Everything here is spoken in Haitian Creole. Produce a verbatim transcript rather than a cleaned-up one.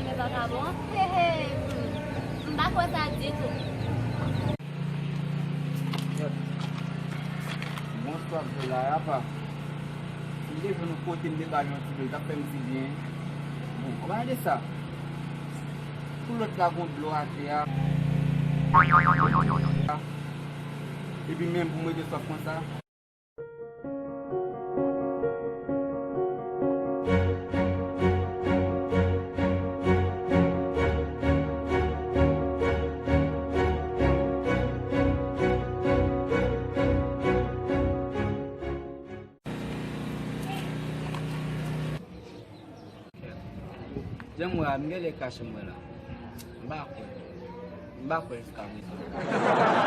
Men vakabon. He, he, hmm. M pa kwè sa ditou. Bonswa, Zola, apa? M te jwenn yon kote m te ba l yon ti dlo, l t ap fè m ti byen. Bon, anba de sa, sou lòt la, gon dlo atè a. Epi menm pou m rete swaf konsa. Jan m wè a, m genlè kache m wè la. M pa kwè. M pa kwè jiska prezan.